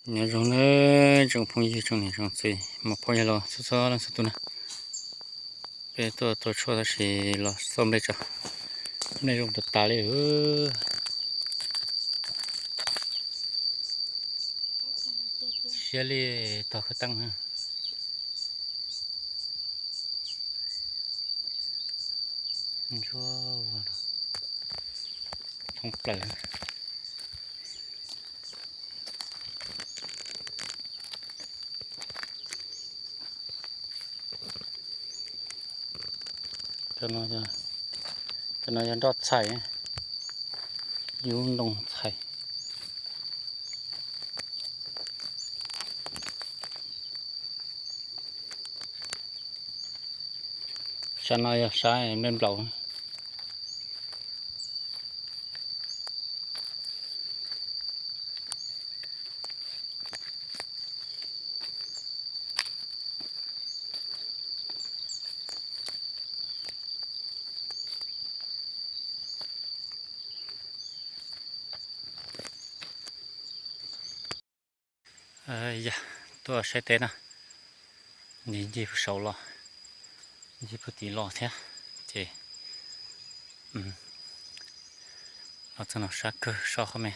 Nyob zoo nawb tsoom phooj ywg tsoom niam tsoom txiv mus phooj ywg los txhua txhua leej txhua tus na. Peb tuaj tua tshuaj tab sis los xauj nplej tso, nplej zoo tas tas li. Siab li tog khawv teeb na. Ntsuab thoob plaws. Cov no yog nroj txhais, yub ntoo txhais. Sab no yog sab nplej nplaum. Yog tuaj saib teb na, ncig ncig puag saud los, ncig puag tid los thiab, ces los txog no sab kawg so qhov me.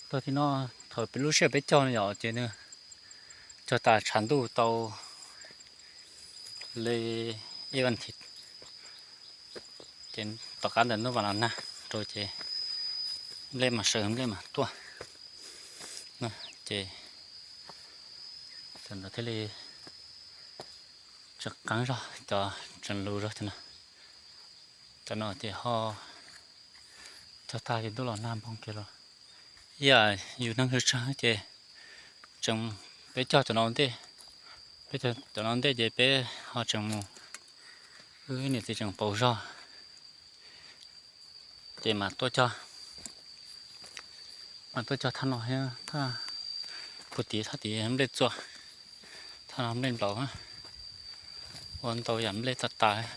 Tog tim no thaum peb lub sij hawm peb cog no yom ces nws cog tas tshav ntuj tau li ib vas thiv, ces tom qab ntawm hnub vas los nag rau ces nplej mas sawv nplej mas tuaj, ces thaum ntawd thiaj li tseem qeeb zog cov tseem lus zog thiab no. Cov no ces ho cog tag ces ntuj los nag npog kiag los. Ib yam yus neeg tsawg tsawg ces tseem, peb cog cov no ntej, peb cog cov no ntej ces peb ho tseem mus, wb niam txiv tseem pauv zog ces mam tuaj cog, mam tuaj cog thaj no thiab thaj puag tid, thaj tid nplej txua, thaj no nplej nplaum, ua ntau yam nplej tas tas.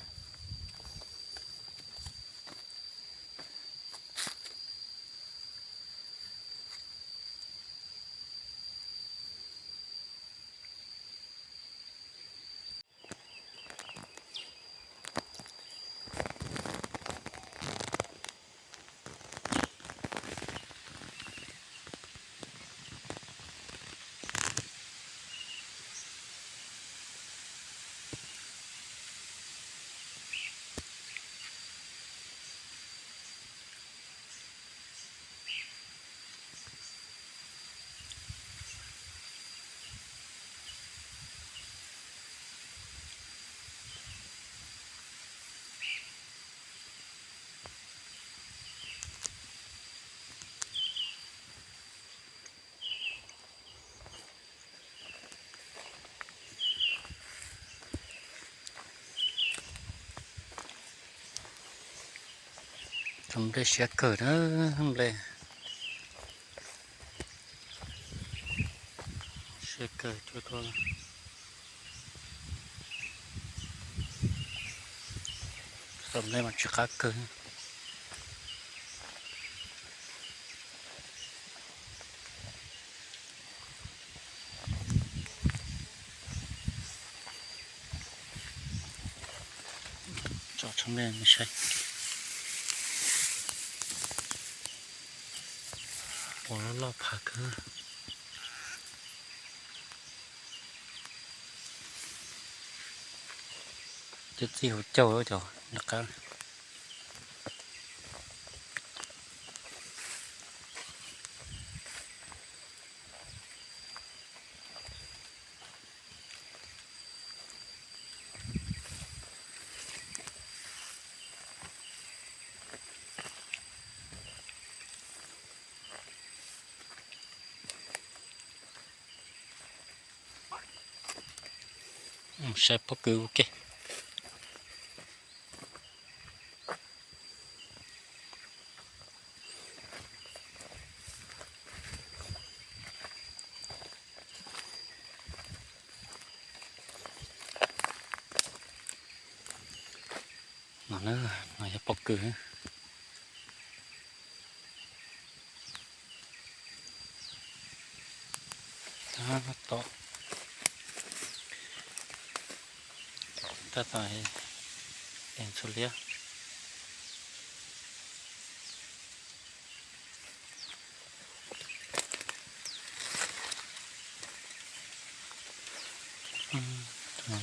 Cov nplej siab kawg na, nplej siab kawg cuaj tuaj. Cov nplej mas tsis qab kawg. Tso tshoob nplej saib. Ua loj loj phav kawg. Cov txij hauv caug cov nram qab. Saib pob kws ua ke. No, no yog pob kws. Tom, tab tom ev txhua liab.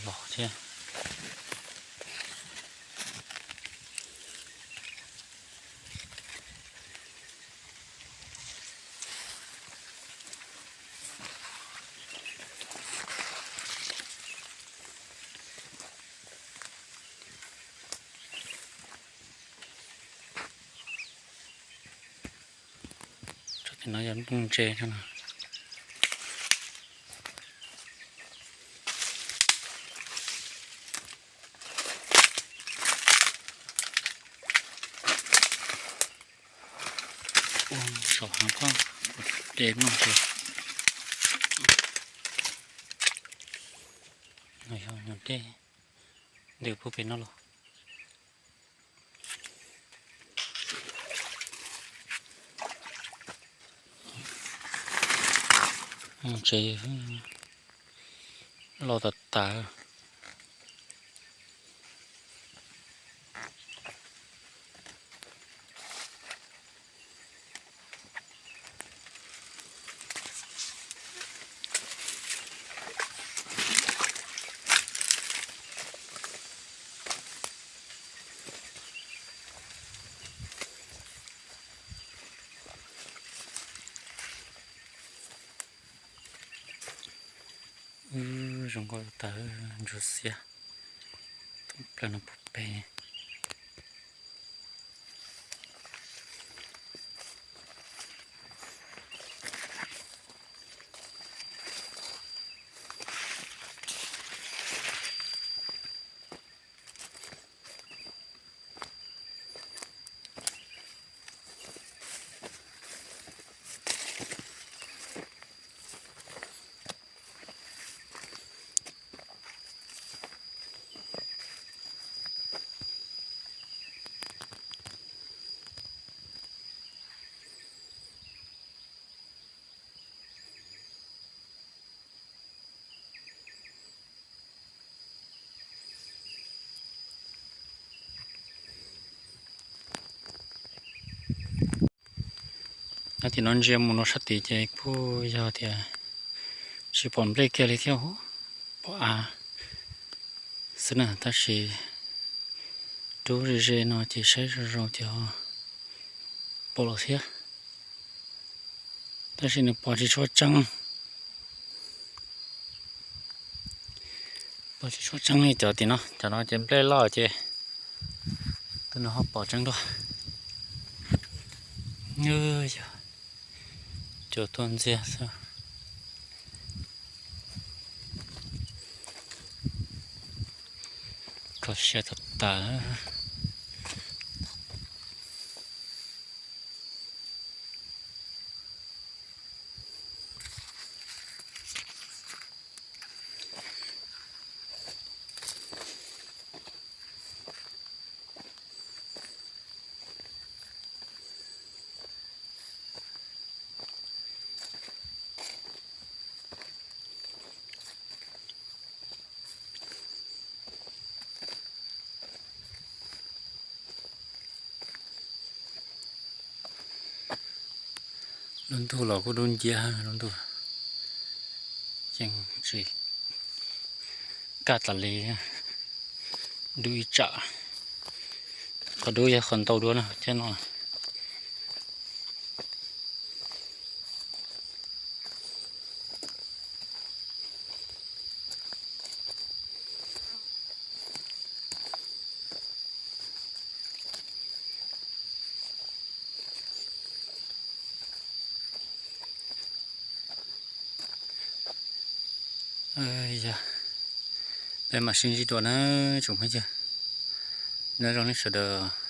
Los thiab. Tsob tim no yog nplooj ntse no. Ua saum heev koj de mloog ces no yog nyuag dej ntws puag pem no los. Tsev los tas tas. Wb zoo nkauj tawv ntsuag xiab, thoob plaws no puag pem. Nyob tim no ntsia mus no sab tid ces kuj yog tias tsis pom nplej kiag li thiab, pom av xwb na, tab sis rub ze ze no ces saib zoo zoo ces pom lawm thiab. Tab sis nws pom tsis tshua tseeb, pom tsis tshua tseeb li cov tim no, cov no ces nplej loj ces tus no ho pom tseeb dua. Yog cua tuaj ntxiag xwb. Kho siab tas tas. Lub ntuj los kuj dub nciab, lub ntuj yeej tsis kaj tas li, dub ib tsam. Qhov dub yog qhov ntau dua no thiab no. Yog, peb mam sib ntsib dua na tsoom phooj ywg. Nyob zoo nej sawv daws.